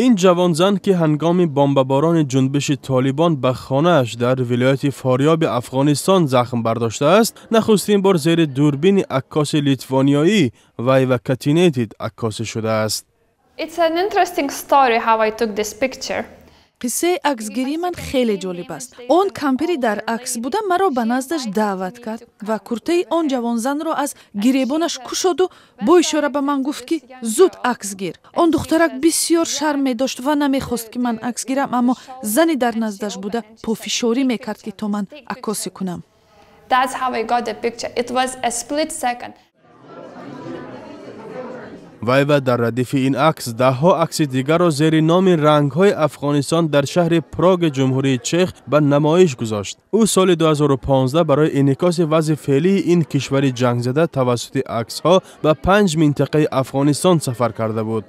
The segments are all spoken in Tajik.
Ин ҷавонзан, ки ҳангоми бомбаборони ҷунбиши Толибон ба хонааш дар вилояти Форёби Афғонистон захм бардоштааст, нахустин бор зери дурбини аккоси литвониёӣ Вайва Катинетит аккосӣ шудааст. It's an interesting story how I took this picture. Қиссаи аксгирии ман хеле ҷолиб аст. Он кампири дар акс буда маро ба наздаш даъват кард ва куртаи он ҷавонзанро аз гиребонаш кушоду бо ишора ба ман гуфт, ки зуд акс гир. Он духтарак бисёр шарм медошт ва намехост, ки ман акс гирам, аммо зани дар наздаш буда пофишорӣ мекард, ки то ман аккосӣ кунам. That's how I got the picture. It was a split second. Вайва дар радифи ин акс даҳҳо акси дигарро зери номи «Рангҳои Афғонистон» дар шаҳри Проги Ҷумҳурии Чех ба намоиш гузошт. Ӯ соли 2015 барои инъикоси вазъи феълии ин кишвари ҷангзада тавассути аксҳо ба панҷ минтақаи Афғонистон сафар карда буд.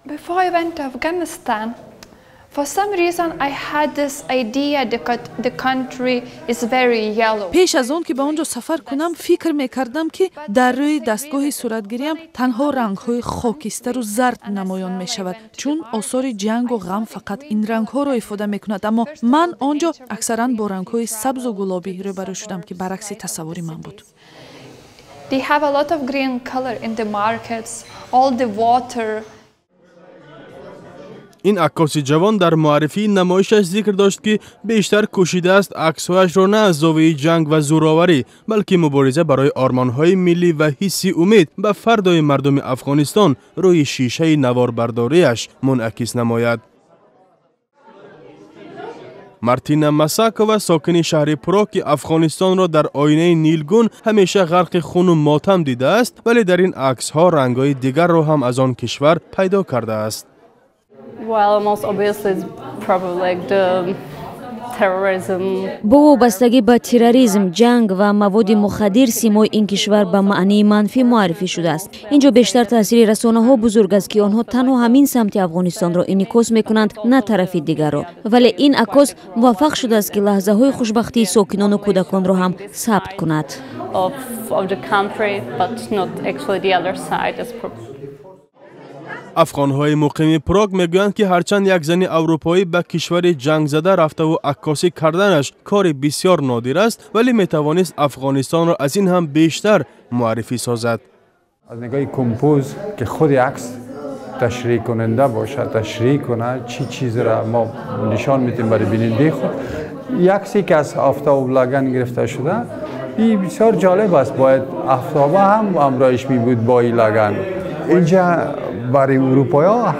Before I went to Afghanistan, for some reason I had this idea that the country is very yellow. Пеш аз он ки ба он ҷо сафар кунам, фикр мекардам, ки дар рӯи дастгоҳи суратгириам танҳо рангҳои хокистару зард намоён мешавад, чун осори ҷангу ғам фақат ин рангҳоро ифода мекунад. Аммо ман он ҷо аксаран бо рангҳои сабзу гулобӣ рӯбарӯ шудам, ки баръакси тасаввури ман буд. They have a lot of green color in the markets, all the water. Ин аккоси ҷавон дар муаррифии намоишаш зикр дошт, ки бештар кӯшидааст аксҳояшро на аз зовияи ҷанг ва зӯроварӣ, балки мубориза барои ормонҳои миллӣ ва ҳисси умед ба фардои мардуми Афғонистон рӯи шишаи наворбардориаш мунъакис намояд. Мартина Масакова, сокини шаҳри Прог, ки Афғонистонро дар оинаи нилгун ҳамеша ғарқи хуну мотам дидааст, вале дар ин аксҳо рангҳои дигарро ҳам аз он кишвар пайдо кардааст. Well, most obviously it's probably like the terrorism. Бо вобастагӣ ба терроризм, ҷанг ва маводи мухаддир симои ин кишвар ба маънии манфӣ муаррифӣ шудааст. Ин ҷо бештар таъсири расонаҳо бузург аст, ки онҳо танҳо ҳамин самти Афғонистонро инъикос мекунанд, на тарафи дигарро. Вале ин аккос муваффақ шудааст, ки лаҳзаҳои хушбахтии сокинону кӯдаконро ҳам сабт кунад. Of the country, but not actually the other side. Is Афғонҳои муқими Прог мегӯянд, ки ҳарчанд як зани аврупоӣ ба кишвари ҷангзада рафтаву аккосӣ карданаш кори бисёр нодир аст, вале метавонист Афғонистонро аз ин ҳам бештар муаррифӣ созад. Аз нигоҳи композ, ки худи акс ташриҳ кунанда бошад, ташриҳ кунад, чӣ чизро мо нишон медиҳем барои бинандаи худ. Аксе ки аз офтоб лаган гирифта шуда, این بسیار جالب است. باید آفتابه هم همراهش می بود با این لگن. اینجا برای اروپایی ها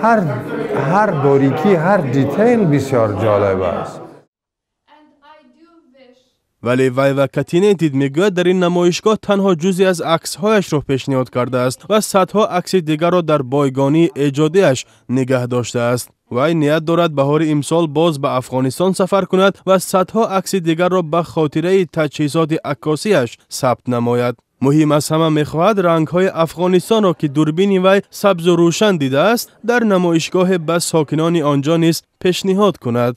هر باریکی، هر detail بسیار جالب است. Вале Вайва Катинетид мегӯяд, дар ин намоишгоҳ танҳо ҷузъе аз аксҳояшро пешниҳод кардааст ва садҳо акси дигарро дар бойгонии эҷодиаш нигаҳ доштааст. Вай ният дорад баҳори имсол боз ба Афғонистон сафар кунад ва садҳо акси дигарро ба хотираи таҷҳизоти аккосиаш сабт намояд. Муҳим аз ҳама, мехоҳад рангҳои Афғонистонро, ки дурбини вай сабзу рӯшан дидааст, дар намоишгоҳе ба сокинони он ҷо низ пешниҳод кунад.